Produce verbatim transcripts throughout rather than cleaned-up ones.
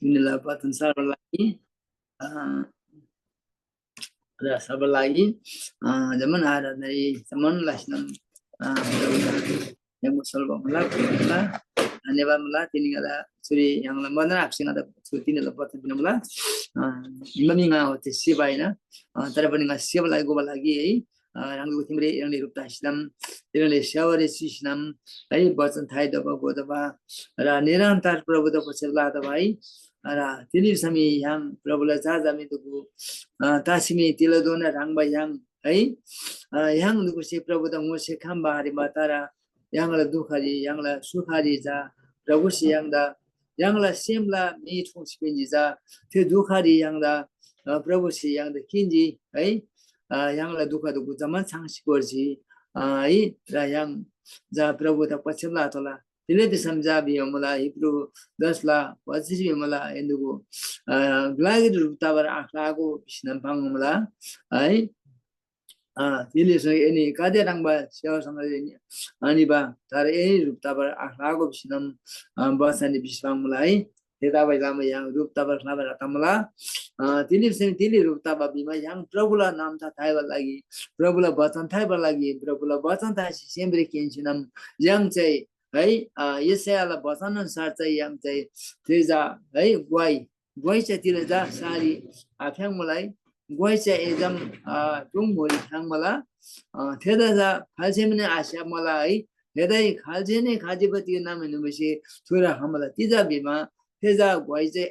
तिनीला वचन सार्बा लागि, अ, र सार्बा लागि, अ, जम्‍मान आराधनारी जम्‍मान लासिनम, अ, जम्‍मान सल्‍बा मुला, मुला। धन्‍यवाद मुला, तिनीगला चुरी य्‍हाङला मदन आफसे ङादा चु तिनीला वचन पिन मुला। अ, हिममी ङा होते सिबा आहिन, अ, तर पनि ङा सिबा लागि गोबा लागि है, अ, ह्राङको थिमरी य्‍हाङले रूप तासिनम, य्‍हाङले सेवारी सिसिनम, है, वचन थाइ दबा गो दबा, र निरन्तर प्रभुदा पछि लादबा है, र तिनी समी य्‍हाङ प्रभुला जा जामी दुगु, अ, तासिमी तिलदोना ह्राङबा य्‍हाङ, है, अ, य्‍हाङ दुगुसे प्रभुदा ङोसे खम्‍बा हरिमा तर य्‍हाङला दुःखरी, य्‍हाङला सुखरी जा प्रभुसे य्‍हाङदा, य्‍हाङला सेमला मी ठोङ्सी पिन्‍जी जा थे दुःखरी य्‍हाङदा, अ, प्रभुसे य्‍हाङदा किन्‍जी है। अ, य्‍हाङला दुःख दुःख जम्‍मान छाङ्सी गोर्जी, अ, है, र य्‍हाङ जा प्रभुदा पछ्याम लातोःला। तिले भिसम जा भिमुला हिब्रू दसला पच्चिस भिमुला एन्दुगु, अ, ग्लागिरी रूप तबार आख्लागो भिसिनम पाङ्मुला है। अ, तिले सो एनी कादे ह्रङ्‌बा सेवा समाज अनिबा तर एनी रूप तबार आख्लागो भिसिनम, अ, बचनरी भिसी पाङ्मुला है। थेतबासेलमा य्‍हाङ रूप तबार ख्‍लाबार आतमुला। अ, तिनी भिसम तिनी रूप तबा भिमा य्‍हाङ प्रभुला नाम था थाइबा लागि, प्रभुला वचन थाइबा लागि, प्रभुला वचन थासी सेमरी किन्‍सीनम य्‍हाङ चाहिँ है, अ, यशैयाला वचन अनुसार चाहिँ य्‍हाङ चाहिँ थेजा है ग्वाइ, ग्वाइ चाहिँ तिला जा सारी आफ्याङ्मुला है, ग्वाइ चाहिँ एजम, अ, टुङ भोरी फ्याङ्मुला, अ, थेदा जा खाल्‍सेमने आस्‍याप्‍मुला है, थेदाइ खाल्‍सेने खाजिबा तिग नाम हिन्‍नुबसे थुरा खमुला। तिजा भिमा थेजा ग्वाइ चाहिँ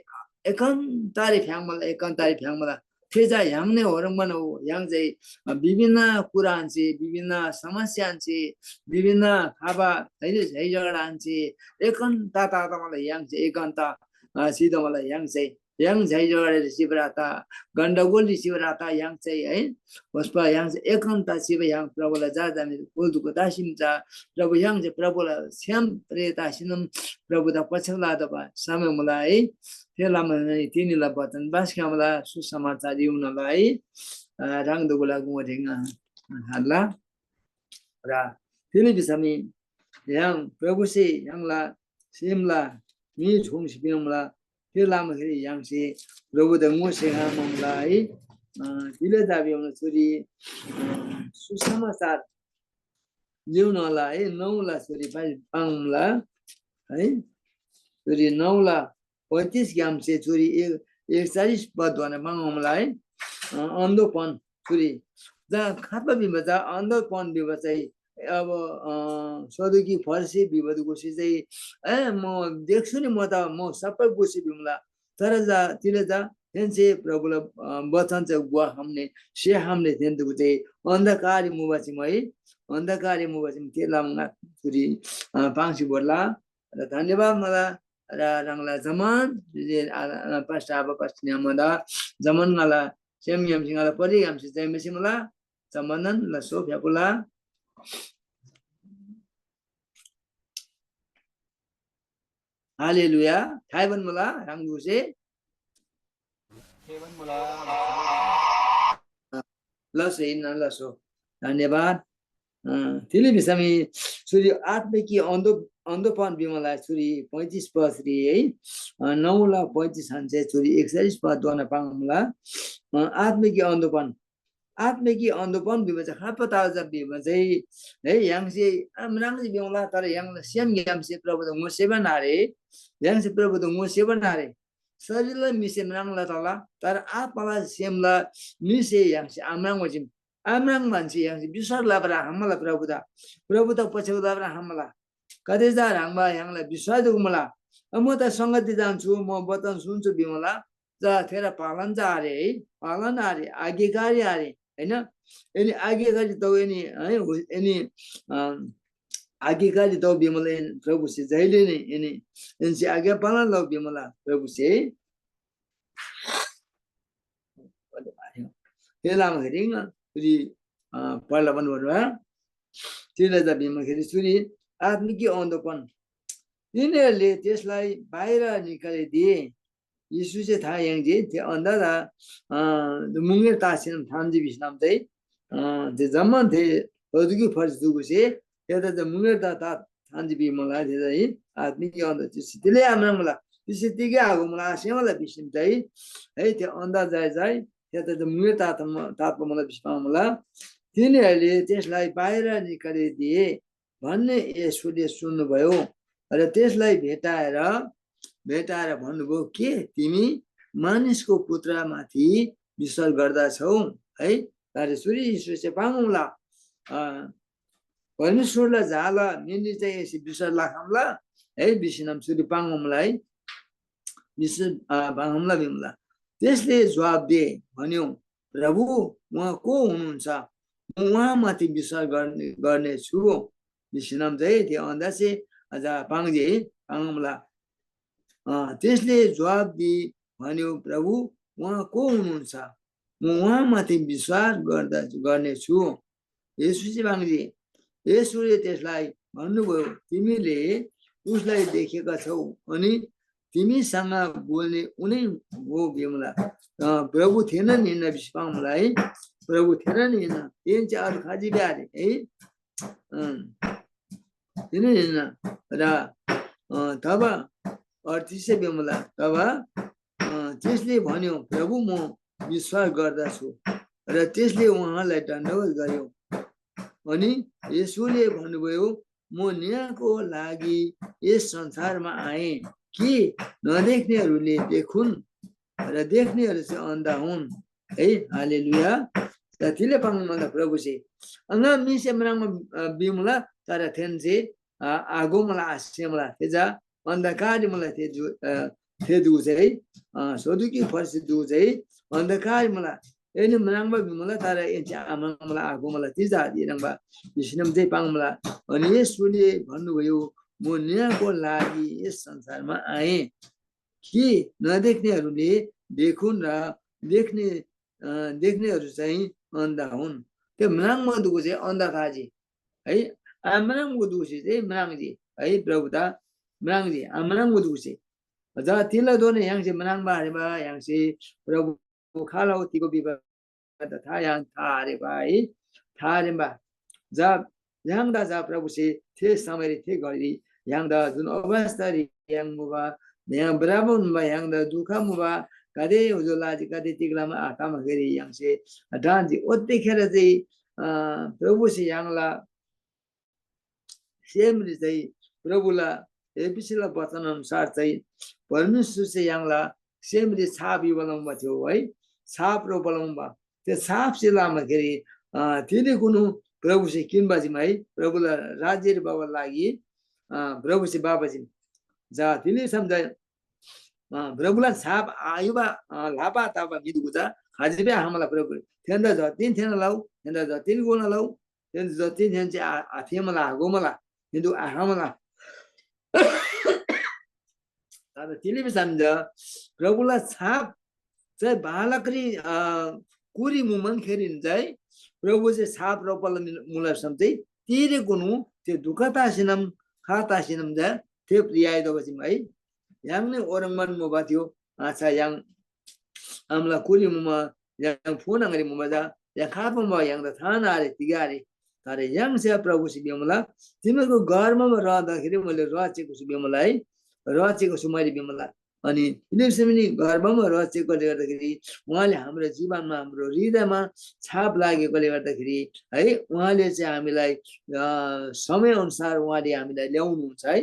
एकान्तरी फ्याङ्मुला, एकान्तरी फ्याङ्मुला। थेजा य्‍हाङने होरङ्बन हो, य्‍हाङ चाहिँ, अ, विभिन्न कुरान्‍से, विभिन्न समस्यान्‍से, विभिन्न खाबा है, झै झगडान्‍से एकान्त तातमला य्‍हाङ चाहिँ एकान्त, अ, सिधमला य्‍हाङ चाहिँ य्‍हाङ झै झगडारी सिबा आत, गण्‍डगोलरी सिबा आत य्‍हाङ चाहिँ है। ओस्‍पा य्‍हाङ चाहिँ एकान्त सिबा य्‍हाङ प्रभुला जा जामी कुल दुःख तासिम चा प्रभु य्‍हाङ चाहिँ प्रभुला छ्‌याम प्रेरित आसिनम प्रभुदा पछ्याम लादबा समय मुला है। थे लमा तिनीला वचन बास्‍क्‍यामला सुसमाचार युनला है, अ, ह्राङ दुगुला गुङरी ङा हाल्‍ला। र तिनी भिसमी य्‍हाङ प्रभुसे य्‍हाङला सेमला मी ठोङ्सी पिन्‍मुला। थे लामाखेरी य्‍हाङसे प्रभुदा ङोसे ङामुला है। अ, तिले दाबी चुरी, अ, सुसमाचार लिउनला है, नौला चुरी पाङ्ला है। चुरी नौला पैँतिस ग्‍यामसे चुरी एक, एकचालिस पदधोना पाङ्‌मुला है। अ, अन्‍दोपन चुरी जा खात्‍बा भिबा जा अन्‍दोपन भिबा चाहिँ अब, अ, सदुकी फरिसी भिबा गोसे चाहिँ, ए, म देख्छु नि, म त म सबै बुझ्छु भिमुला। तर जा तिले जा थेन्‍से प्रभुला, अ, वचन चाहिँ गुवा खम्‍ने, से खम्‍ने थेन्‍दुगु चाहिँ अन्धकारी मुबा चिम है। अन्धकारी मुबा चिम के लम्‍ना चुरी, अ, पाङ्सी भोर्ला। र धन्‍यवाद मुला। र ह्राङला जम्‍मान जे आ, आ, पास्‍टर आबा पास्‍टर न्‍यामदा जम्‍मान ङाला सेम ङ्‌याम्‍सी ङाला परिग्‍यामसे जय मसीह मुला। जम्‍मानन लसो फ्‍याफुला। हालेलुया। थायबान मुला ह्राङ दुसे। लसो हिन्‍ना लसो। धन्‍यवाद। अ, तिले भिसमी चुरी आत्मिकी अन्धो, अन्धोपन भिमला चुरी पैँतिस पदरी है। अ, नौला पैँतिस हन्से चुरी एकचालिस पदधोना पाङ्मुला। अ, आत्मिकी अन्धोपन। आत्मिकी अन्धोपन भिबा चाहिँ खाप्‍पा ताजा भिबा चाहिँ है, य्‍हाङसे आम्राङ्सी भिउँला, तर य्‍हाङला सेमग्‍यामसे प्रभुदा ङोसेबा नारे, य्‍हाङसे प्रभुदा ङोसेबा नारे। शरीरला म्‍हिसे म्राङ्ला तला, तर आत्‍माला सेमला म्‍हिसे य्‍हाङसे आम्राङ्बा चीम। आम्राङ्बा म्‍हन्‍से य्‍हाङसे विश्‍वास लबाला खम्‍मला प्रभुदा, प्रभुदा पछ्याउ लबाला खम्‍मला। कतै जा ह्राङबा य्‍हाङला विश्‍वास दुगु मुला। म त संगति जान्‍छु, म वचन सुन्‍छु भिमुला, जा थेला पालन जा आरे है, पालन आरे, आज्ञाकारी आरे, हैन? एनी आज्ञाकारी तौ एनी, है, एनी, अ, आज्ञाकारी तौ भिमुला एनी प्रभुसे जहिले नै एनी, एनसे आज्ञा पालन लौ भिमुला प्रभुसे। हे लामाखेरी ङा चुरी, अ, पढ्ला पनि भन्नुभयो। तिले त भिमाखेरी चुरी आत्मिकी अन्धोपन तिनीहरूले त्यसलाई बाहिर निकालिदिए। येशूसे था याङ्जी, थे अन्धदा, अ, मुङेर तासेनम थाम्‍जी भिसनम चाहिँ, अ, थे जम्‍मान थे सदुकी फरिसी दुगुसे थेदा चा मुङेर ता, ता थाम्‍जी भिमला, थेदा यी आत्मिक अन्ध तिले आम्राङ्मला। तिसे तिगै आघोमुला, आसेमला भिसिम चाहिँ है, त्यो अन्दाज जाय जाय, त्यता त मुए तात तात्पा मुला भिसिम मुला। तिनीहरूले त्यसलाई बाहिर निकालिदिए भन्ने येशूले सुन्नुभयो र त्यसलाई भेटाएर भेटाएर भन्नुभयो, के तिमी मानिसको पुत्रमाथि विश्वास गर्दछौ? है, तर सुरी यीशुसे पाङ्मुला, परमेश्वरला झाला मिन्‍नी चाहिँ एसे विश्वास लखम्‍ला है, भिसीनम सुरी पाङ्मुला है, विश्वास पाङ्मुला भिमुला। त्यसले जवाब दिए, भन्यो, प्रभु, उहाँ को हुनुहुन्छ? म उहाँमाथि विश्वास गर्ने गर्नेछु। भिसीनम चाहिँ त्यो अन्दासे अझ पाङ्जे पाङ्मुला। त्यसले जवाब दिए, भन्यो, प्रभु, उहाँ को हुनुहुन्छ? म उहाँमाथि विश्वास गर्दा गर्नेछु। येशूसे पाङ्जी। येशूले त्यसलाई भन्नुभयो, तिमीले उसलाई देखेका छौ अनि तिमीसँग बोल्ने उनै हो भिमुला। प्रभु थेनन हिन्‍ना भिसी पाङ्मुला है। प्रभु थेनन हिन्‍ना। तेन चाहिँ अरू खाजी ब्यारे है। थेनन हिन्‍ना। र तब अर्थीसे भिमुला, तब त्यसले भन्यो, प्रभु, म विश्वास गर्दछु। र त्यसले उहाँलाई दण्डवत गर्‍यो। अनि येशूले भन्नुभयो, म न्‍यायको लागि यस संसारमा आएँ कि नदेख्‍नेहरूले देखुन् र देख्‍नेहरू चाहिँ अन्धा हुन्। है, हालेलुया। त तिले पाङ्मुला प्रभुसे। अङ्गा मीसे म्राङ्मा भिमुला, तर थेन्‍से आघोमुला, आसेमुला। थे जा अन्धकार मुला थे दु थे दु चाहिँ सदुकी फर्सी दु चाहिँ अन्धकार मुला। एनी म्राङ्बा भिमुला, तर एन्‍से आम्राङ्मुला, आघोमुला, ति जा ति ह्रङ्बा भिसिनम चाहिँ पाङ्मुला। अनि येशूले भन्नुभयो, म न्‍यायको लागि यस संसारमा आएँ कि नदेख्‍नेहरूले देखुन् र देख्‍ने देख्‍नेहरू चाहिँ अन्धा हुन्। त्यो म्राङ्बा दुगु चाहिँ अन्धा थाजी है। आम्राङ्बा दुगुसे चाहिँ म्राङ्जी है, प्रभुदा म्राङ्जी आम्राङ्बा दुगुसे। जा तिला दोने य्‍हाङसे म्राङ्बा आरेबा, य्‍हाङसे प्रभु खालौ तिगो विभाग था य्‍हाङ था आरेबा है, था आरेबा। जा य्‍हाङदा जा प्रभुसे थे समयरी थे घडी य्‍हाङदा जुन अवस्थारी य्‍हाङ मुबा, य्‍हाङ बराबर मुबा, य्‍हाङदा दुःख मुबा, गाते उजो लाजी, गाते तिग लमा आतामाखेरी य्‍हाङसे ढान्‍जी। ओत्‍तेखेर चाहिँ प्रभुसे य्‍हाङला सेमरी चाहिँ प्रभुला एपिसीला वचन अनुसार चाहिँ परमेश्‍वरसे य्‍हाङला सेमरी छाप युबा लम्‍बा थियो है। छाप रोपा लम्‍बा। त्यो छापसे लामाखेरी तिनी कुनु प्रभुसे किन्‍बा जिम है, प्रभुला राज्यरी बाबा लागि प्रभुसे बाबा जिम। जा तिनी सम्झा प्रभुला छाप आयुबा लापा तापा मिदुगु जा खाजिबे हमला प्रभु। थेन्‍दा जतिन थेन लौ, थेन्‍दा जतिन गोना लौ, थेन्‍दा जतिन थेन चे आथेमला आगोमला, हिन्दु आहामला। तर तिनी भिसम जा प्रभुला छाप चाहिँ बालकरी कुरी मुमन खेरिन चाहिँ प्रभुसे छाप रोपल मुला भिसम चाहिँ तिरे कुनु ते दुःख तासिनम खा तासिनम जा ते प्रियाय दबसिम है। य्‍हाङनी ओरङमान मुबा थियो। आछा य्‍हाङ आमला कुरी मुमा य्‍हाङ फोन आङरी मुमा जा य्‍हाङ खाप मुबा य्‍हाङदा थान आरे तिग आरे। तर य्‍हाङसे प्रभुसे बेमला तिमीको गर्भमा रहँदाखेरि मैले रचेको छु बेमला है। रचेको छु मैले बेमला। अनि फिलिप्समिनी गर्भमा रचेकोले गर्दाखेरि उहाँले हाम्रो जीवनमा, हाम्रो हृदयमा छाप लागेकोले गर्दाखेरि है, उहाँले चाहिँ हामीलाई समय अनुसार उहाँले हामीलाई ल्याउनुहुन्छ है।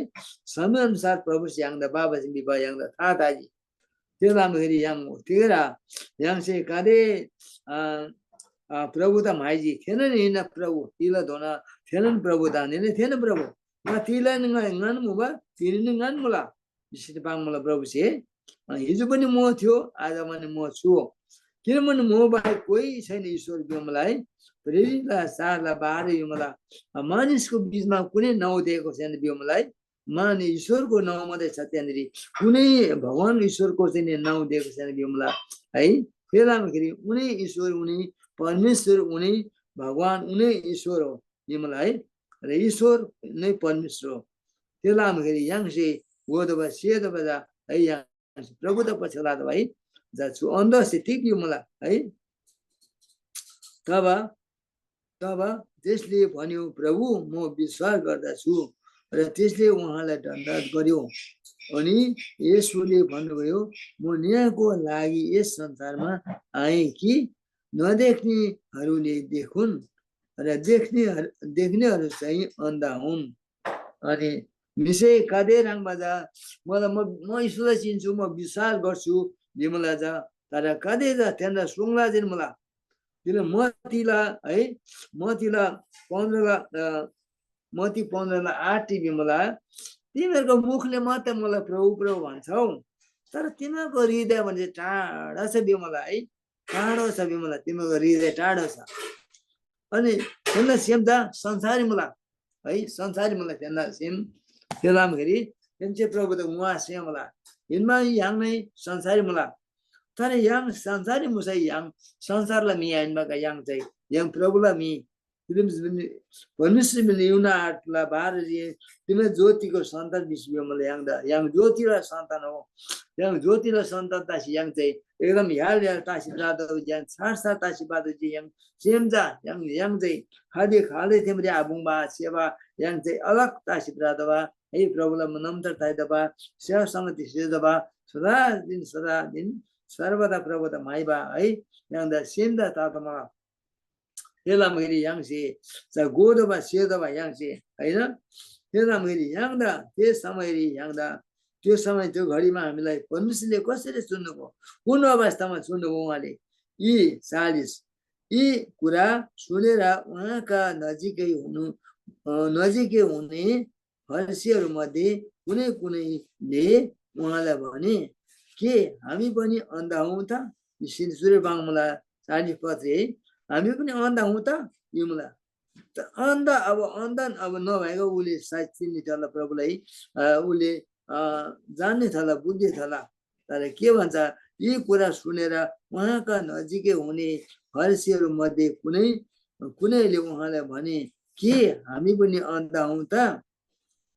समय अनुसार प्रभुसे य्‍हाङदा बाबासे विवाह य्‍हाङदा थाहा ताजी। त्यो लामाखेरी य्‍हाङ हो तिगरा य्‍हाङसे कादे प्रभु त म्‍हाइजी थेनन हिन्‍ना प्रभु तिला धोना थेनन प्रभु दाने थेन प्रभु। मा तिला ङान मुबा तिनी ङान मुला। विशिष्ट पाङ्मुला प्रभुसे हिजो पनि म थियो, आज पनि म छु हो। किनभने म बाहेक कोही छैन ईश्वर बिउमलाई। प्रेरितला चारला बाह्र बिउमला मानिसको बिचमा कुनै नाउँ दिएको छैन बिउमलाई। माने ईश्वरको नाउँ मात्रै छ त्यहाँनिर। कुनै भगवान ईश्वरको चाहिँ नि नाउँ दिएको छैन बिउमला है। त्यही लामाखेरी उनी ईश्वर, उनी परमेश्वर, उनी भगवान, उनी ईश्वर हो बिउमला है। र ईश्वर नै परमेश्वर हो। त्यो लामाखेरी य्‍हाङसे गोदबा सेदबा जा है य्‍हाङ प्रभुदा पछ्याउला त भाइ जा छु अन्धसे तिग बिउमला है। तब तब त्यसले भन्यो, प्रभु, म विश्वास गर्दछु। र त्यसले उहाँलाई दण्डवत गर्यो। अनि येशूले भन्नुभयो, म न्‍यायको लागि यस संसारमा आएँ कि नदेख्नेहरूले देखुन् र देख्नेहरू देख्नेहरू चाहिँ अन्धा हुन्। अनि म्‍हिसे गाते ह्रङ्‌बा चा, मलाई म म येशूलाई चिन्छु, म विश्‍वास गर्छु भिमुला चा, तर गाते चा तेन्‍दा सुङला जिन्‍मुला। तिनी मत्तीला है, मत्तीला पन्ध्रला अ, मत्ती पन्ध्रला आठ टिभी मुला, तिमीहरूको मुखले मात्र मलाई प्रभु प्रभु भन्छौ, तर तिमीहरूको हृदय भने टाढा छ भिमुला है, टाढो छ भिमुला, तिमीहरूको हृदय टाढो छ। अनि तिमीला सेम त संसारी मुला है, संसारी मुला तिमीला सेम। त्यो लामखेरी तिमी चाहिँ प्रभु त मुवा सेम होला, हिनमा य्‍हाङ नै संसारी मुला। तर य्‍हाङ संसारी मुसै य्‍हाङ संसारला म्‍हि आहिन बका, य्‍हाङ चाहिँ य्‍हाङ प्रभुला म्‍हि। परमेश्‍वर मिले युना आठला बाह्र जे तिमी ज्योतिको सन्तान बिस्‍यो मला य्‍हाङदा, य्‍हाङ ज्योतिला सन्तान हो। य्‍हाङ ज्योतिला सन्तान तासी य्‍हाङ चाहिँ एकदम ह्याल ह्याल तासी प्राप्त हो, य्‍हाङ छार छार तासी प्राप्त हो, य्‍हाङ सेम जा य्‍हाङ य्‍हाङ चाहिँ खादे खादे थेमरी आबुङबा सेवा य्‍हाङ चाहिँ अलग तासी प्राप्त बा है। प्रभुला नम्तर ताइदबा सेवा संगति सेजबा सदा दिन सदा दिन सर्वदा प्रभुदा माइबा है। य्‍हाङदा सेमदा तातमा थेला मैरी य्‍हाङसे चा गोदबा सेदबा य्‍हाङसे, होइन? थेला मैरी य्‍हाङदा, थे समयरी य्‍हाङदा, त्यो समय, त्यो घडीमा हामीलाई परमेश्वरले कसरी चुन्नुभयो, कुन अवस्थामा चुन्नुभयो उहाँले? यी चालिस, यी कुरा सुनेर उहाँका नजिकै हुनु, अ, नजिकै हुने फरिसीहरू मध्ये कुनै कुनैले उहाँलाई भने, के हामी पनि अन्धा हौँ त? सुरु बाङ्मुला चालिस पदरी है, हामी पनि अन्धा हौँ त? भिमुला। त अन्धा, अब अन्धा अब नभएको उसले सायद चिन्ने थला प्रभुलाई, अ, उसले, अ, जान्ने थला, बुझ्ने थला। तर के भन्छ, यी कुरा सुनेर उहाँका नजिकै हुने फरिसीहरू मध्ये कुनै कुनैले उहाँलाई भने, के हामी पनि अन्धा हौँ त?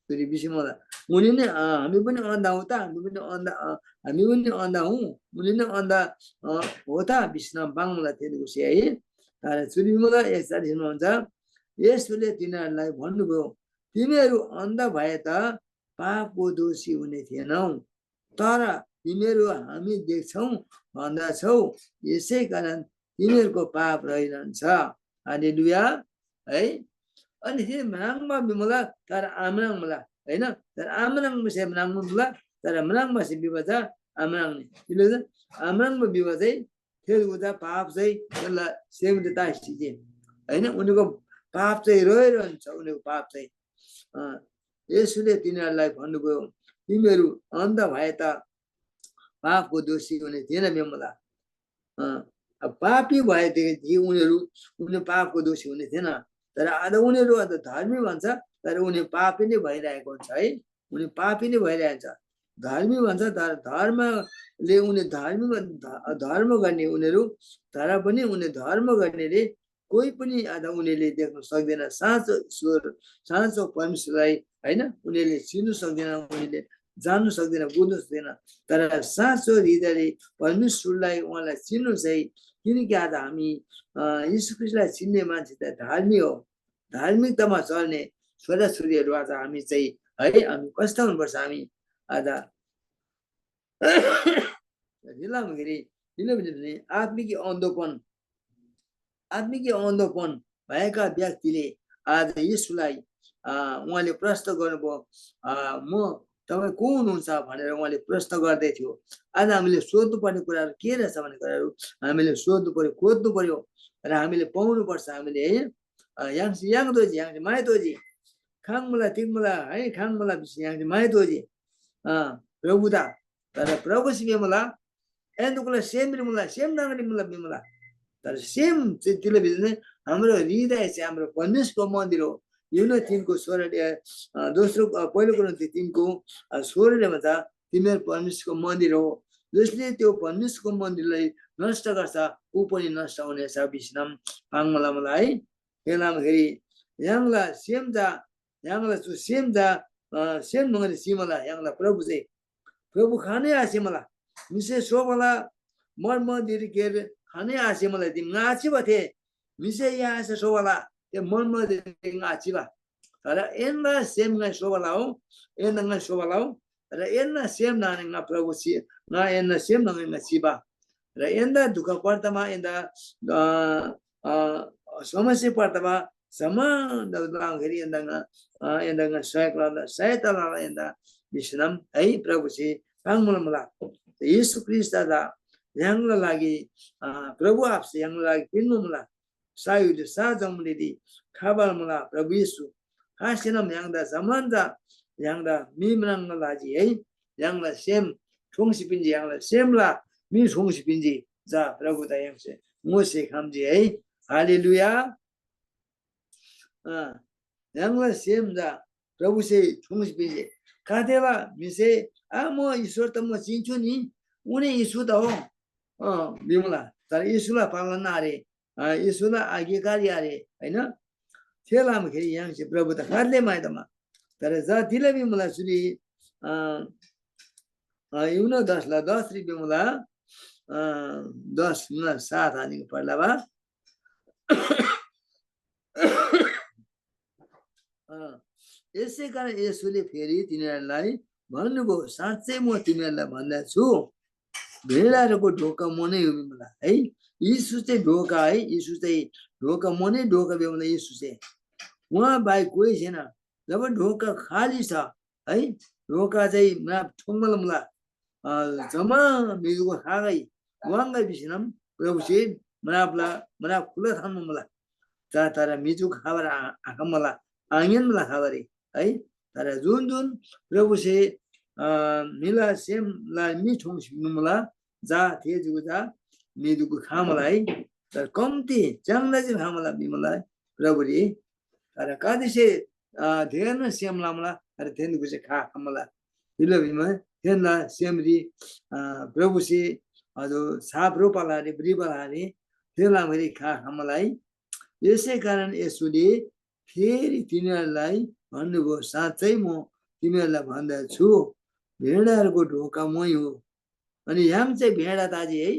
फेरि बिसी मला, उनी नै, अ, हामी पनि अन्धा हौँ त? हामी पनि अन्धा, अ, हामी पनि अन्धा हौँ, उनी नै अन्धा, अ, हो त? बिस्ना बाङ्मुला थेदुसे है। तर चुरी मुला एकचालिसमा हुन्छ, येशूले तिनीहरूलाई भन्नुभयो, तिमीहरू अन्धा भए त पापको दोषी हुने थिएनौ, तर तिमीहरू हामी देख्छौ भन्दछौ, यसै कारण तिमीहरूको पाप रहिरहन्छ। हालेलुया है। अनि हे म्राङ्बा बिमला, तर आम्राङ्मला, होइन? तर आम्राङ्बसे म्राङ्मुला, तर म्राङ्बासे बिबा चा आम्राङ्ने। तिमीले आम्राङ्बा बिबा चाहिँ थेदुगु चा पाप चाहिँ त्यसलाई सेमले तासी जे, होइन? उनीको पाप चाहिँ रहिरहन्छ, उनीको पाप चाहिँ। अँ, येशूले तिनीहरूलाई भन्नुभयो, तिमीहरू अन्ध भए त पापको दोषी हुने थिएन बेमला। अँ, अब पापी भएदेखि उनीहरू, उनीहरू पापको दोषी हुने थिएन। तर आज उनीहरू अझ धर्मी भन्छ, तर उनी पापी नै भइरहेको हुन्छ है। उनी पापी नै भइरहेको हुन्छ। धर्मी भन्छ, तर धर्मले उनी धर्मी भन्-, ध-, धर्म गर्ने उनीहरू, तर पनि उनी धर्म गर्नेले कोही पनि आज उनीहरूले देख्न सक्दैन साँचो ईश्वर, साँचो परमेश्वरलाई, होइन? उनीहरूले चिन्नु सक्दैन, उनीहरूले जान्नु सक्दैन, बुझ्नु सक्दैन। तर साँचो हृदयले परमेश्वरलाई, उहाँलाई चिन्नु चाहिँ, किनकि आज हामी, अ, यीशु ख्रीष्टलाई चिन्ने मान्छे त धार्मिक हो। धार्मिकतामा चल्ने छोराछोरीहरू आज हामी चाहिँ, है, हामी कस्ता हुनुपर्छ? हामी आज ढिला हुँदाखेरि ढिलो भने आत्मिकी अन्धोपन, आत्मिकी अन्धोपन भएका व्यक्तिले आज येशूलाई, अ, उहाँले प्रश्न गर्नुभयो, अ, "म, तपाईँ को हुनुहुन्छ?" भनेर उहाँले प्रश्न गर्दै थियो। आज हामीले सोध्नुपर्ने कुराहरू के रहेछ भन्ने कुराहरू हामीले सोध्नु पर्यो, खोज्नु पर्यो र हामीले पाउनुपर्छ। हामीले है, अ, य्‍हाङसे य्‍हाङदोजी, य्‍हाङसे माइतोजी, खाङ मुला, तिग मुला, है, खाङ मुला भिसी य्‍हाङसे माइतोजी। अ, प्रभुदा, तर प्रभुसे बेमुला, एन्दुकुला सेम रिमुला, सेम नाङ रिमुला बेमुला। तर सेम चाहिँ तिला भित्र चाहिँ हाम्रो हृदय चाहिँ हाम्रो परमेश्वरको मन्दिर हो। यो नै तिनको सोह्रले, अ, दोस्रो, अ, पहिलो कुरिन्थी तिनको, अ, सोह्रले भन्छ, तिमीहरू परमेश्वरको मन्दिर हो। जसले त्यो परमेश्वरको मन्दिरलाई नष्ट गर्छ, ऊ पनि नष्ट हुनेछ भिसी नाम पाङ्मला मला है। त्यही लामखेरी य्‍हाङला सेम जा, य्‍हाङला चु सेम जा, अ, सेम न्‍हङरी सिमला य्‍हाङला प्रभु चाहिँ। प्रभु खानै आसेमला। म्‍हिसे सोबाला मर्म दिरी गेर खानै आसेमला दिम ङा आचिबा थे। म्‍हिसे या आसे सोबाला ते मर्म दिरी ङा आचिबा। तर एन्‍दा सेम ङाइ सोबाला हो, एन्‍दा ङाइ सोबाला हो। र एन्‍ना सेम न्‍हङरी ङा प्रभु सि ङा एन्‍ना सेम न्‍हङरी ङा सिबा। र एन्‍दा दुःख पर्तमा एन्‍दा अ, अ, समस्या पर्तमा जम्‍मान दबदबागरी एन्‍दा ङा अ, एन्‍दा ङा सहायक लला सहायता लला एन्‍दा भिसनम है प्रभुसे पाङ्‌मुला मुला। येशू ख्रीष्‍टदा य्‍हाङला लागि अ, प्रभु आबासे य्‍हाङला लागि पिन्‍बा मुला। सायुले सा जम्‍बुलिङरी खबा मुला प्रभु येशू। खासेनम य्‍हाङदा जम्‍मान चा य्‍हाङदा मी म्राङ्ना लजी है। य्‍हाङला सेम ठोङ्सी पिन्‍जी, य्‍हाङला सेमला मी ठोङ्सी पिन्‍जी। जा प्रभुदा य्‍हाङसे ङोसे खम्‍जी है। हालेलुया। अँ, य्‍हाङला सेम जा प्रभुसे ठोङ्सी पिन्‍जी। खातेला म्‍हिसे आ म ईश्‍वर त म चिन्‍छु नि, उनी येशू त हो अँ, भिमुला। तर येशूला पालन आरे, अँ, येशूला आज्ञाकारी आरे, होइन? थे लामाखेरी य्‍हाङसे प्रभुदा खालले माया तमा। तर जा तिला भिमुला चुरी अँ, अँ, युना दसला दसरी भिमुला अँ, दस मुला सात आनिक पढ्ला बा। अँ, यसै कारण येशूले फेरि तिनीहरूलाई भन्नुभयो, साँच्चै म तिमीहरूलाई भन्दा छु, भेडाहरूको ढोका म नै हो भिमुला है। येशू चाहिँ ढोका है, येशू चाहिँ ढोका म नै ढोका भिमुला येशू चाहिँ। उहाँ बाहेक कोही छैन। जब ढोका खाली छ है, ढोका चाहिँ म्राप ठोङ्मल मुला। अ, जम्‍मा म्‍हिगदे खागै वाङ्‌गै भिसीनम प्रभुसे म्रापला म्राप खुला थान्‍बा मुला। तर म्‍हिजु खबर आ- आखम्‍मला, आङ्‌यान्‍मला खबररी है। तर जुन जुन प्रभुसे अ, म्‍हिला सेमला मी ठोङ्सी पिन्‍मुला, जा थे जुगु जा म्‍हिदुगु खामला है। तर कम्‍ती च्‍याङ्ना जे खामला भिमुला प्रभुरी। तर कतिसे अ, धेरन सेम लमुला, तर थेन्‍दुगुसे खा खम्‍मला। तिलो भिमा थेन्‍दा सेमरी अ, प्रभुसे हजुर छाप रोपालारे, ब्रिबालारे, थे लामरी खा खम्‍मला है। यसै कारण येशूले फेरि तिनीहरूलाई भन्नुभयो, साँच्चै म तिमीहरूलाई भन्दा छु, भेडाहरूको ढोका मै हो। अनि य्‍हाङ चाहिँ भेडा ताजी है,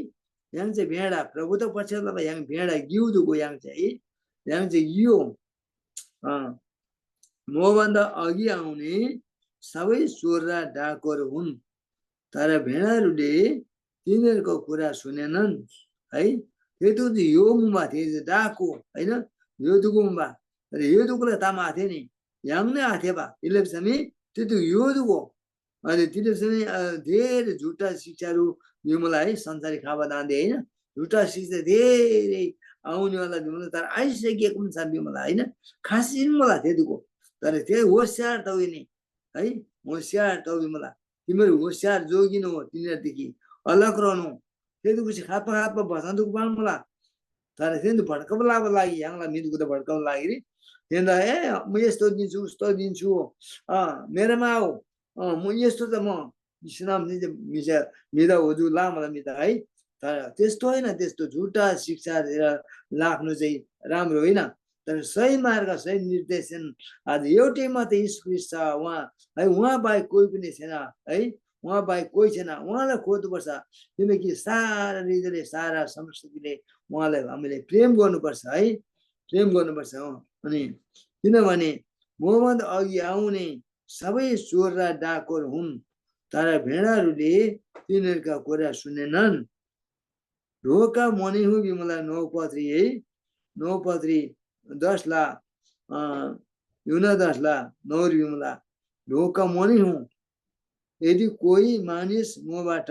य्‍हाङ चाहिँ भेडा, प्रभु त पछि लबा य्‍हाङ भेडा गिउ दुगो य्‍हाङ चाहिँ है, य्‍हाङ चाहिँ गिउ। अँ, मभन्दा अघि आउने सबै चोर र डाकुहरू हुन्, तर भेडाहरूले तिनीहरूको कुरा सुनेनन् है। त्यो त यो मुबा, त्यो त डाकु होइन, यो दुगु मुबा, तर यो दुगुला ताम आथे नि, य्‍हाङ नै आथेबा, इलेक्समी त्यो त यो दुगो अनि तिनीहरूसँग अ, धेरै झुट्टा शिक्षाहरू यो मलाई है संसाररी खाबा दाँदे होइन। झुट्टा शिक्षा धेरै आउनेवाला भिमला, तर आइसकेको पनि छ भिमला होइन। खासिन मला थे दुगो, तर थे होसियार तौनी है, होसियार तौ भिमला। तिमीहरू होसियार जोगिनु हो, तिनीहरूदेखि अलग रहनु। थे दुगुसे खाप्पा खाप्पा भजन दुगु पाङ्मुला। तर थे भड्कब लाबा लागि य्‍हाङला म्‍हिदुगुदा भड्कब लागिरी तेन्‍दा ए म यस्तो दिन्छु उस्तो दिन्छु अँ मेरोमा आऊ अँ म यस्तो त म सिनाम नि म्‍हिदा म्‍हिदा होजु लामला म्‍हिदा है। तर त्यस्तो होइन, त्यस्तो झुट्टा शिक्षा दिएर लाग्नु चाहिँ राम्रो होइन। तर सही मार्ग सही निर्देशन आज एउटै मात्र येशू ख्रीष्‍ट छ। उहाँ है, उहाँ बाहेक कोही पनि छैन है, उहाँ बाहेक कोही छैन। उहाँलाई खोज्नुपर्छ, किनकि सारा हृदयले सारा संस्कृतिले उहाँलाई हामीले प्रेम गर्नुपर्छ है, प्रेम गर्नुपर्छ हो। अनि किनभने मभन्दा अघि आउने सबै चोर र डाकुर हुन्, तर भेडाहरूले तिनीहरूका कुरा सुनेनन्। ढोका म नै हुँ भिमला नौ पत्री है, नौ पत्री दसला अ, युना दसला नौरी भिमला ढोका म नै हुँ। यदि कोही मानिस मबाट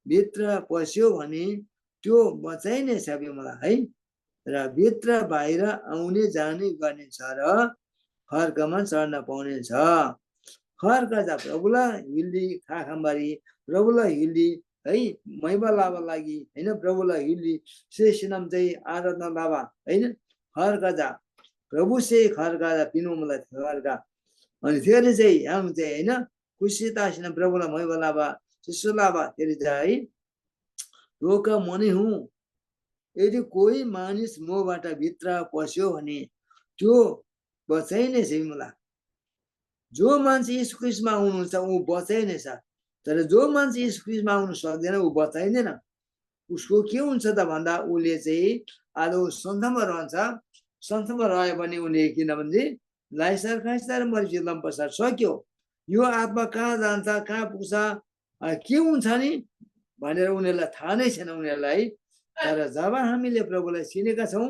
भित्र पस्यो भने त्यो बचाइनेछ भिमला है, र भित्र बाहिर आउने जाने गर्नेछ र खर्कमा चढ्न पाउनेछ। खर्क जा प्रभुला हिल्दी खाखम्बारी, प्रभुला हिल्दी है मैबा लाबा लागि होइन, प्रभुला हिल्दी सेसिनम चाहिँ आराधना लाबा होइन। खर्क जा प्रभुसे खर्क जा पिनु मला खर्क। अनि फेरि चाहिँ य्‍हाङ चाहिँ होइन खुसी तासिन प्रभुला मैबा लाबा शिशु लाबा फेरि जा है। ढोका म नै हुँ। यदि कोही मानिस मबाट भित्र पस्यो भने त्यो बचाइनेछ भिमला। जो मान्छे येशू ख्रीष्टमा आउनुहुन्छ ऊ बचाइनेछ। तर जो मान्छे येशू ख्रीष्टमा आउन सक्दैन ऊ बचाइँदैन। उसको के हुन्छ त भन्दा उसले चाहिँ आलो सन्तामा रहन्छ। सन्तामा रह्यो भने उसले किनभने लाइसार खाइसार मरिसी लम्पसार सक्यो। यो आत्मा कहाँ जान्छ, कहाँ पुग्छ, अ, के हुन्छ नि भनेर उनीहरूलाई थाहा नै छैन उनीहरूलाई। तर जब हामीले प्रभुलाई चिनेका छौँ,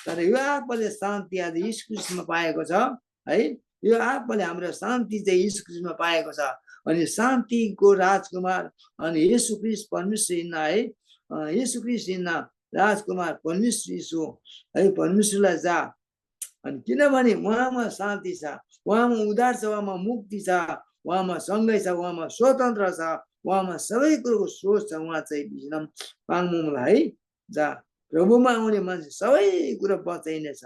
तर यो आत्माले शान्ति आज यीशु ख्रीष्टमा पाएको छ है। यो आत्माले हाम्रो शान्ति चाहिँ यीशु ख्रीष्टमा पाएको छ। अनि शान्तिको राजकुमार अनि येशू ख्रीष्ट परमेश्वर हिँड्न है। अ, येशू ख्रीष्ट हिँड्न राजकुमार परमेश्वर यीशु है, परमेश्वरलाई जा। अनि किनभने उहाँमा शान्ति छ, उहाँमा उद्धार छ, उहाँमा मुक्ति छ, उहाँमा सङ्घाइ छ, उहाँमा स्वतन्त्र छ, उहाँमा सबै कुरोको सोच छ। उहाँ चाहिँ बिसिनम पाङ्मुमला है। जा, प्रभुमा आउने मान्छे सबै कुरा बचाइनेछ।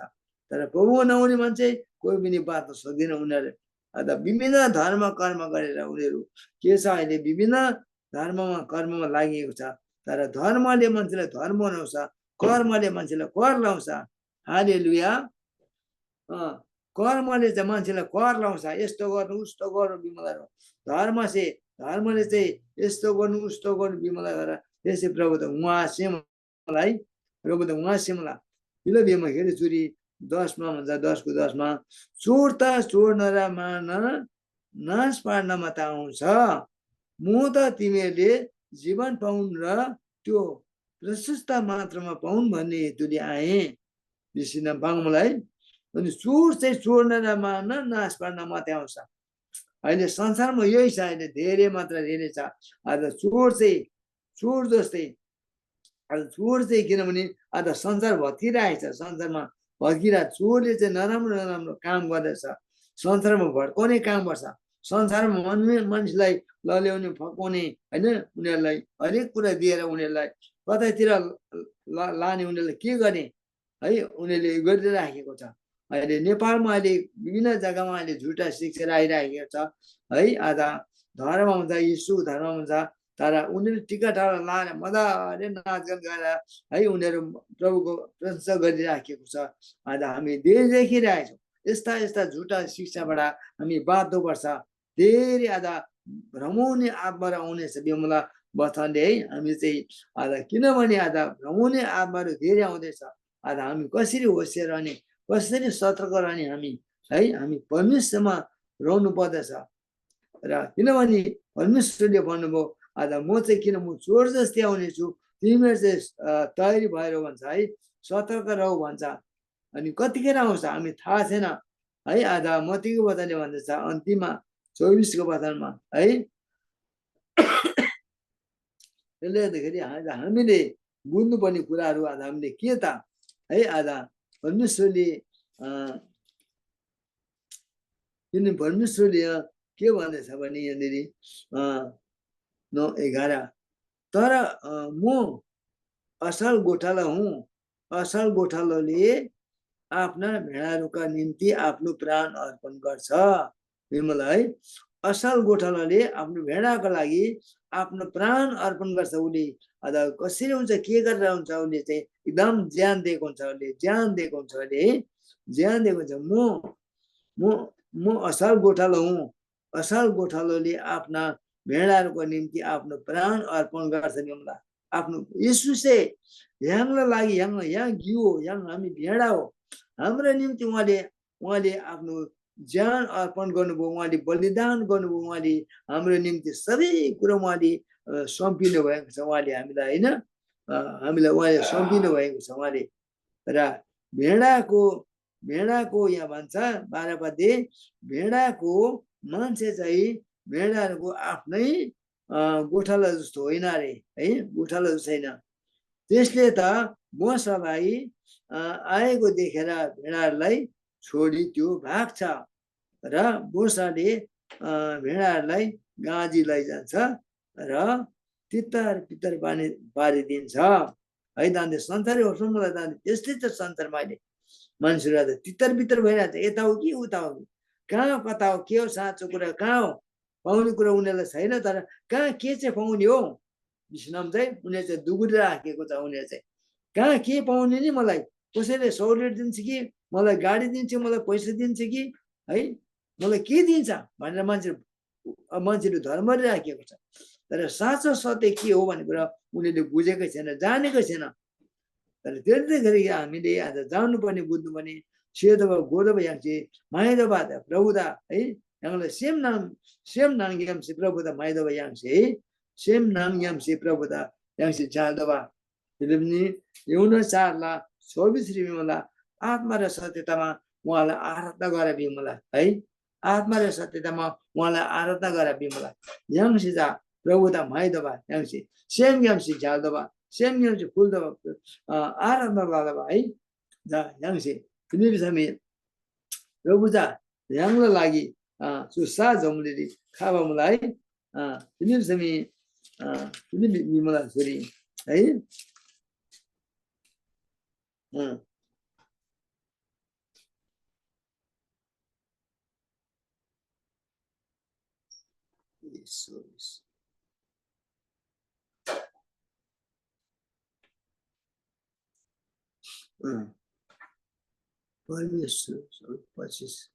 तर प्रभुमा नआउने मान्छे कोही पनि बाँच्न सक्दैन। उनीहरू अथवा विभिन्न धर्म कर्म गरेर उनीहरू के छ, अहिले विभिन्न धर्ममा कर्ममा लागिएको छ। तर धर्मले मान्छेलाई धर्म बनाउँछ, कर्मले मान्छेलाई कर लाउँछ। हालेलुया। अँ, कर्मले चाहिँ मान्छेलाई कर लाउँछ, यस्तो गर्नु उस्तो गर्नु बिमला गर्नु। धर्मसे धर्मले चाहिँ यस्तो गर्नु उस्तो गर्नु बिमला गर। त्यसै प्रभु त उहाँसे मलाई, प्रभु त उहाँसे मला। बिल बिमखेर चुरी दसमा भन्छ, दसको दसमा, चोर त चोर नरामान नाश पार्न मात्र आउँछ, म त तिमीहरूले जीवन पाउन् र त्यो प्रशस्त मात्रामा पाउन् भन्ने हेतुले आएँ। बिसिना बाङ्मलाई अनि चोर चाहिँ चोर नरामान नाश पार्न मात्रै आउँछ। अहिले संसारमा यही छ, अहिले धेरै मात्रा धेरै छ। आज चोर चाहिँ चोर जस्तै, आज चोर चाहिँ किनभने आज संसार भत्किरहेको छ, संसारमा भत्किरहेको चोरले चाहिँ नराम्रो नराम्रो काम गर्दछ, संसारमा भड्काउने काम गर्छ, संसारमा मान्छे मान्छेलाई लल्याउने फकाउने होइन, उनीहरूलाई हरेक कुरा दिएर उनीहरूलाई कतैतिर लाने, उनीहरूलाई के गर्ने है, उनीहरूले गरिराखेको छ। अहिले नेपालमा अहिले विभिन्न जग्गामा अहिले झुटा शिक्षा आइराखेको छ है। आज धर्म हुन्छ, यीशु धर्म हुन्छ, तर उनीहरू टिका टाला लाएर मजाले नाचगान गरेर है उनीहरू प्रभुको प्रशंसा गरिराखेको छ। आज हामी धेरै देखिरहेछौँ। यस्ता यस्ता झुटा शिक्षाबाट हामी बाँच्नुपर्छ। धेरै आज भ्रमाउने आत्माहरू आउनेछ बिमला वचनले है। हामी चाहिँ आज किनभने आज भ्रमाउने आत्माहरू धेरै आउँदैछ। आज हामी कसरी होसियार रहने, कसरी सतर्क रहने हामी है, हामी परमेश्वरमा रहनु पर्दछ। र किनभने परमेश्वरले भन्नुभयो, आज म चाहिँ किन म चोर जस्तै आउने छु, तिमीहरू चाहिँ तयारी भएर भन्छ है, सतर्क रह भन्छ। अनि कतिखेर आउँछ हामी थाहा छैन है। आज मत्तीको वचनले भन्दछ अन्तिममा चौबिसको वचनमा है। त्यसले गर्दाखेरि आज हामीले बुझ्नुपर्ने कुराहरू आज हामीले के त है, आज परमेश्वरले अ, किनभने परमेश्वरले यहाँ के भन्दैछ भने यहाँनिर अ, नौ एघार, तर अ, म असल गोठाला हुँ, असल गोठालोले आफ्ना भेडाहरूका निम्ति आफ्नो प्राण अर्पण गर्छ। बिमला है, असल गोठालाले आफ्नो भेडाको लागि आफ्नो प्राण अर्पण गर्छ। उसले अथवा कसरी हुन्छ, के गरेर हुन्छ, उसले चाहिँ एकदम ज्यान दिएको हुन्छ, उसले ज्यान दिएको हुन्छ, उसले ज्यान दिएको हुन्छ। म म म असल गोठाला हुँ, असल गोठालोले आफ्ना भेडाहरूको निम्ति आफ्नो प्राण अर्पण गर्छ। बिमला आफ्नो यीशुसे य्‍हाङला लागि, य्‍हाङ य्‍हाङ गिउ हो, य्‍हाङ हामी भेडा हो, हाम्रो निम्ति उहाँले उहाँले आफ्नो ज्यान अर्पण गर्नुभयो, उहाँले बलिदान गर्नुभयो, उहाँले हाम्रो निम्ति सबै कुरा उहाँले अ, सुम्पिनु भएको छ। उहाँले हामीलाई होइन अ, हामीलाई उहाँले सुम्पिनु भएको छ। उहाँले र भेडाको भेडाको यहाँ भन्छ बाह्र पदे, भेडाको मान्छे चाहिँ भेडाहरूको आफ्नै अ, गोठाला जस्तो होइन अरे है, गोठाला जस्तो छैन। त्यसले त मोशालाई अ, आएको देखेर भेडाहरूलाई छोडी त्यो भाग्छ र मोशाले अ, भेडाहरूलाई गाँजी लैजान्छ र तितर पितर पानी पारिदिन्छ है। दान्ते संसारै होस् न मलाई दान्ते त्यस्तै त संसारमा अहिले मान्छेहरू त तितर बितर भइरहेको छ। यता हो कि उता हो कि, कहाँ हो, कता हो, के हो, साँचो कुरा कहाँ हो, पाउने कुरा उनीहरूलाई छैन। तर कहाँ के चाहिँ पाउने हो, विश्राम चाहिँ उनीहरू चाहिँ दुगुरी राखेको छ। उनीहरू चाहिँ कहाँ के पाउने नि, मलाई कसैले सहुलियत दिन्छ कि, मलाई गाडी दिन्छ, मलाई पैसा दिन्छ कि है, मलाई के दिन्छ भनेर मान्छे अब मान्छेले धर्मरी राखेको छ। तर साँचो सत्य के हो भन्ने कुरा उनीहरूले बुझेकै छैन, जानेकै छैन। तर त्यसले गर्दाखेरि हामीले आज जान्नुपर्ने, बुझ्नुपर्ने, सेदोबा गोदोबा याङ्से माइदोबा प्रभुदा है, य्‍हाङला सेम नाम सेम नामग्‍यामसे प्रभुदा म्‍हाइदोबा य्‍हाङसे सेम नामग्‍यामसे प्रभुदा य्‍हाङसे झ्‍याल्‍दोबा। फिलिप्‍नी यूहन्‍ना चारला चौबिसरी भिमुला, आत्मा र सत्यतामा उहाँलाई आराधना गर भिमुला है। आत्मा र सत्यतामा उहाँलाई आराधना गर भिमुला। य्‍हाङसे चा प्रभुदा म्‍हाइदोबा य्‍हाङसे सेमग्‍यामसे झ्‍याल्‍दोबा, सेमग्‍यामसे फुल्‍दोबा, अ, आराधना लदोबा है। जा य्‍हाङसे फिलिप्‍समी प्रभु चा य्‍हाङला लागि, अ, चु सा जम्‍बुलिरी खबा मुला है। अ, फिलिप्‍समी, अ, फिलिप्‍स भिमुला चुरी है। अँ। येशू, येशू। अँ। परमेश्वर, पच्चिस।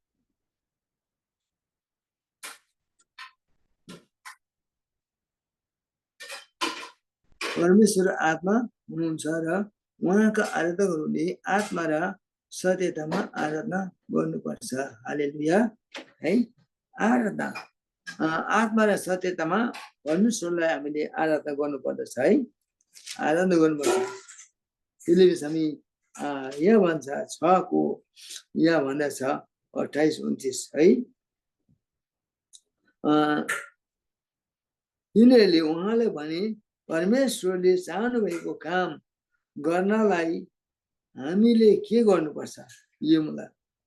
परमेश्वर आत्मा हुनुहुन्छ र उहाँका आराधकहरूले आत्मा र सत्यतामा आराधना गर्नुपर्छ। हालेलुया है। आराधना, अ, आत्मा र सत्यतामा परमेश्वरलाई हामीले आराधना गर्नुपर्दछ है। आराधना गर्नुपर्छ। त्यसले हामी, अ, यहाँ भन्छ, छको यहाँ भन्दा छ, अट्ठाइस उन्तिस है। अ, तिनीहरूले उहाँलाई भने, "परमेश्वरले चाहनुभएको काम गर्नलाई हामीले के गर्नुपर्छ?" यो मुला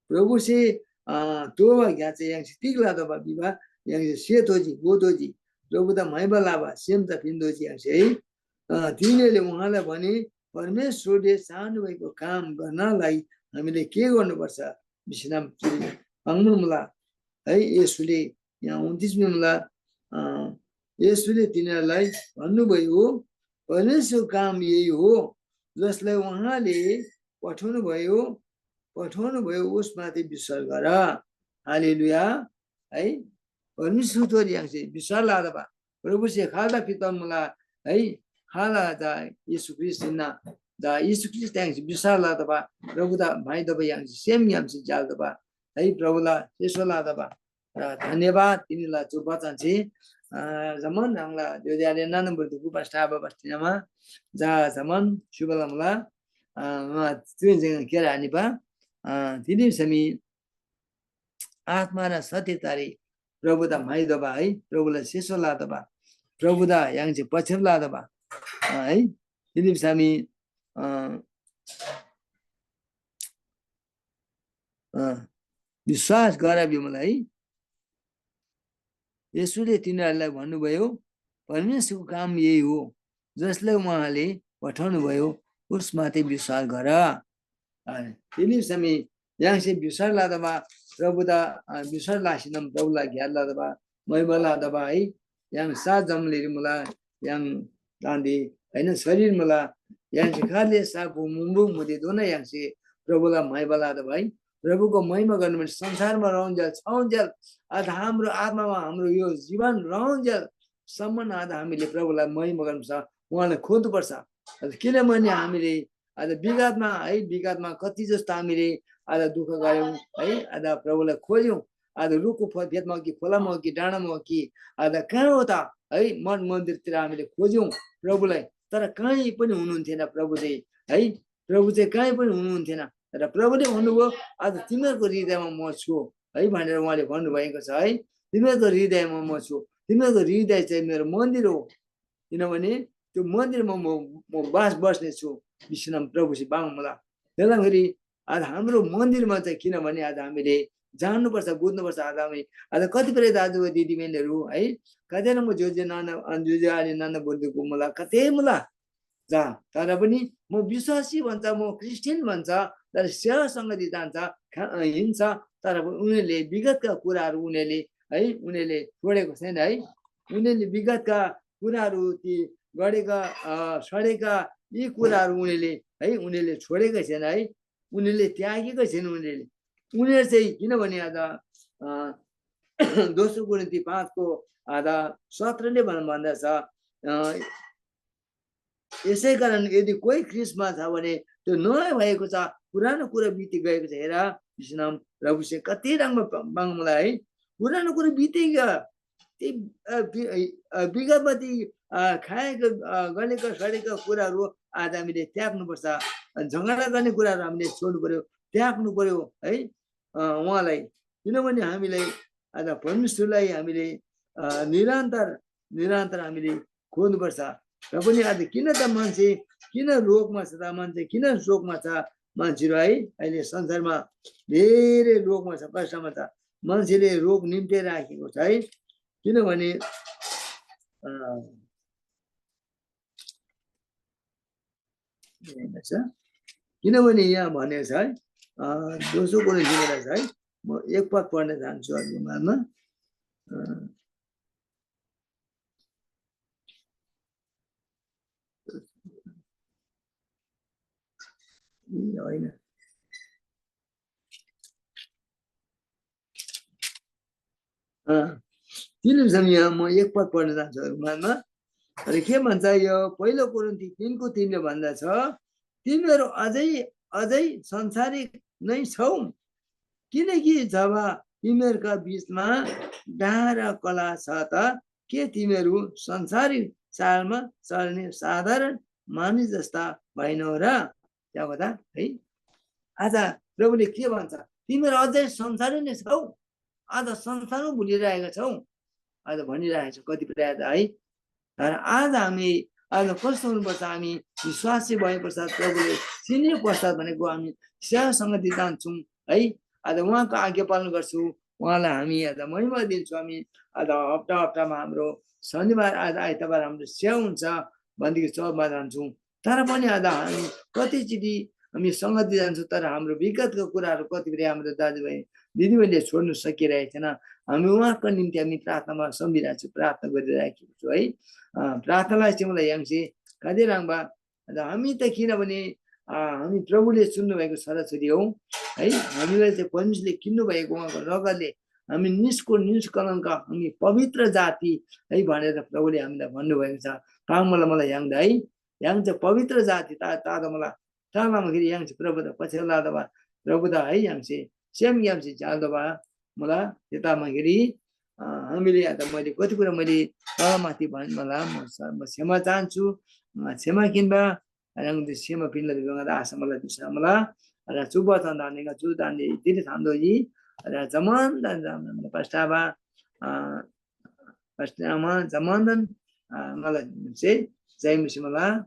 प्रभुसे, अ, तोबा ग्‍याचे य्‍हाङसे तिग लतोःबा भिबा, य्‍हाङसे सेतोःजी, गोतोःजी, प्रभुदा म्‍हाइबा लबा सेम त पिन्‍तोःजी य्‍हाङसे है। अ, तिनीहरूले उहाँलाई भने, "परमेश्वरले चाहनुभएको काम गर्नलाई हामीले के गर्नुपर्छ?" भिसी नाम चुरी पाङ्‌मुन मुला है। येशूले यहाँ उन्तिस मुला, अ, येशूले तिनीहरूलाई भन्नुभयो, "परमेश्वरको काम यही हो, जसलाई उहाँले पठाउनुभयो, पठाउनुभयो उसमाथि विश्वास गर।" हालेलुया है। परमेश्वरथोरी य्‍हाङसे विश्वास लतोःबा, प्रभुसे खाल्‍दा फितोन मुला है, खाल्‍दा चा येशू ख्रीष्‍ट हिन्‍ना। चा येशू ख्रीष्‍ट य्‍हाङसे विश्वास लतोःबा, प्रभुदा म्‍हाइतोःबा य्‍हाङसे सेमग्‍यामसे झ्‍याल्‍तोःबा है, प्रभुला सेसो लतोःबा। र धन्‍यवाद तिनीला चु वचनसे, अ, जम्‍मान ह्राङला ज्‍योज्‍यो आले नाना बुद्धि कुपास ठाबा बस्‍तीमा जा जम्‍मान सुबला मुला, अ, मा चुइन चाहिँ केरा हानिबा, अ, तिनी समी आत्मा र सत्यतारी प्रभुदा म्‍हाइतोःबा है, प्रभुला सेसो लतोःबा, प्रभुदा य्‍हाङसे पछ्याप लतोःबा, अ, है, तिनी समी, अ, अ, विश्वास गर भिमुला है। येशूले तिनीहरूलाई भन्नुभयो, "परमेश्वरको काम यही हो, जसलाई उहाँले पठाउनुभयो, उसमाथि विश्वास गर।" अ, तिनी समी य्‍हाङसे विश्वास लतोःबा, प्रभुदा, अ, विश्वास लसीनम प्रभुला ग्‍यार लतोःबा, महिमा लतोःबा है। य्‍हाङ सा जम्‍बुलिरी मुला, य्‍हाङ दान्‍दे होइन, शरीर मुला, य्‍हाङसे खाले सा बु मुम्बु मुदेधोना य्‍हाङसे प्रभुला महिमा लतोःबा है। प्रभुको महिमा गर्नु भने संसारमा रहन्जेल, छाउन्जेल, अथवा हाम्रो आत्मामा हाम्रो यो जीवन रहन्जेल सम्म आज हामीले प्रभुलाई महिमा गर्नुपर्छ, उहाँलाई खोज्नुपर्छ। अझ किनभने हामीले अझ विगतमा है, विगतमा कति जस्तो हामीले अझ दुःख गऱ्यौँ है, अझ प्रभुलाई खोज्यौँ। अझ रुखको फ-, फेदमा हो कि, खोलामा हो कि, डाँडामा हो कि, अझ कहाँ हो त है, मठ मन्दिरतिर हामीले खोज्यौँ प्रभुलाई, तर कहीँ पनि हुनुहुन्थेन प्रभु चाहिँ है। प्रभु चाहिँ कहीँ पनि हुनुहुन्थेन। र प्रभुले भन्नुभयो, "आज तिमीहरूको हृदयमा म छु है" भनेर उहाँले भन्नुभएको छ है। "तिमीहरूको हृदयमा म छु, तिमीहरूको हृदय चाहिँ मेरो मन्दिर हो, किनभने त्यो मन्दिरमा म, म बास बस्ने छु" भिसी नाम प्रभुसे बाङ्मुला। त्यसलाई फेरि आज हाम्रो मन्दिरमा चाहिँ, किनभने आज हामीले जान्नुपर्छ, बुझ्नुपर्छ, आज हामी, आज कतिपय दाजुभाइ दिदीबहिनीहरू है, कतिजना म ज्योज्यो नाना, अ, ज्योज्यो आले नाना बोल्नुको मुला, कतै मुला जा, तर पनि म विश्वासी भन्छ, म क्रिस्चियन भन्छ, तर सेवा सङ्गति जान्छ, खा-, अ, हिँड्छ, तर पनि उनीहरूले विगतका कुराहरू उनीहरूले है, उनीहरूले छोडेको छैन है। उनीहरूले विगतका कुराहरू, ती गरेका, अ, सडेका यी कुराहरू उनीहरूले है, उनीहरूले छोडेकै छैन है। उनीहरूले त्यागेकै छैन उनीहरूले। उनीहरू चाहिँ किनभने आज, अ, दोस्रो कोरिन्थी पाँचको आज सत्रले भन-, भन्दछ, अ, "यसै कारण यदि कोही ख्रीष्टमा छ भने त्यो नयाँ भएको छ, पुरानो कुरा बिति गएको छ, हेर" भिसी नाम प्रभुसे कति राम्रो प-, बाङ्मुला है। पुरानो कुरा बितेको, ती, अ, बि-, अ, विगतमा ती, अ, खाएका, अ, गरेका सडेका कुराहरू आज हामीले त्याग्नुपर्छ। झगडा गर्ने कुराहरू हामीले छोड्नु पर्यो, त्याग्नु पर्यो है, अ, उहाँलाई। किनभने हामीलाई आज परमेश्वरलाई हामीले, अ, निरन्तर, निरन्तर हामीले खोज्नुपर्छ। र पनि आज किन त मान्छे, किन रोगमा छ त मान्छे, किन शोकमा छ मान्छेहरू है? अहिले संसारमा धेरै रोगमा छ, कष्टमा छ। मान्छेले रोग निम्ति राखेको छ है। किनभने, अ, हेर्नुहोस् है। किनभने यहाँ भनेको छ है, अ, दोस्रो कोरिन्थीबाट छ है, म एक पद पढ्न चाहन्छु अर्को मालमा। अ, ए, होइन। अँ, तिनीहरूसँग यहाँ म एक पद पढ्न चाहन्छु, मानमा। अनि के भन्छ यो पहिलो कोरिन्थी तिनको तिनले भन्दछ, तिमीहरू अझै, अझै संसारिक नै छौ, किनकि जब तिमीहरूका बिचमा डाह र कलह छ त के तिमीहरू संसारिक चालमा चल्ने साधारण मानिस जस्ता भएनौ र? त्यहाँ है, आज प्रभुले के भन्छ, तिमीहरू अझै संसारी नै छौ, आज संसारमा भुलिरहेका छौ, आज भनिरहेको छ कति प्रायः त है। तर आज हामी, आज कस्तो हुनुपर्छ, हामी विश्वासी भएपश्चात, प्रभुले चिने पश्चात भनेको हामी सेवा सङ्गति जान्छौँ है। आज उहाँको आज्ञा पालन गर्छौँ, उहाँलाई हामी आज महिमा दिन्छौँ। हामी आज हप्ता हप्तामा हाम्रो शनिबार, आज आइतबार हाम्रो सेवा हुन्छ भनेदेखि चर्चमा जान्छौँ। तर पनि आज हामी कतिचोटि हामी सङ्गति जान्छौँ, तर हाम्रो विगतको कुराहरू कतिपय हाम्रो दाजुभाइ दिदीबहिनीले छोड्नु सकिरहेको छैन। हामी उहाँको निम्ति हामी प्रार्थनामा सम्झिरहेको छौँ, प्रार्थना गरिरहेको छौँ है। अँ, प्रार्थनालाई चाहिँ मलाई य्‍हाङसे कति राङ्बा, अन्त हामी त किनभने, अँ, हामी प्रभुले चुन्नुभएको छोराछोरी हौ है। हामीलाई चाहिँ परमेश्वरले किन्नुभएको उहाँको रगतले हामी निष्को निष्कलङ्क, हामी पवित्र जाति है भनेर प्रभुले हामीलाई भन्नुभएको छ। ताङ्मला मलाई य्‍हाङदा है, य्‍हाङ चाहिँ पवित्र जाति ता, तादा मला, तामाखेरी य्‍हाङसे प्रभुदा पछ्याउ लादबा, प्रभुदा है य्‍हाङसे सेमग्‍यामसे झ्याल्‍दोबा मुला। त्यतामाखेरी, अ, हामीले आता मैले कति कुरा मैले तलमाथि भने मला, म स-, म क्षमा चाहन्छु। अ, क्षमा किन्‍बा, ह्राङदे क्षमा पिन्‍ला भिबा ङादा आशा मला, दुसरा मला। र चु बचन दाने गा चु दाने दिने थान्‍दो यी। र जमान दान जमान पस्टाबा, अ, पस्टामा जमान दान, अ, मला से जय मुसी मला।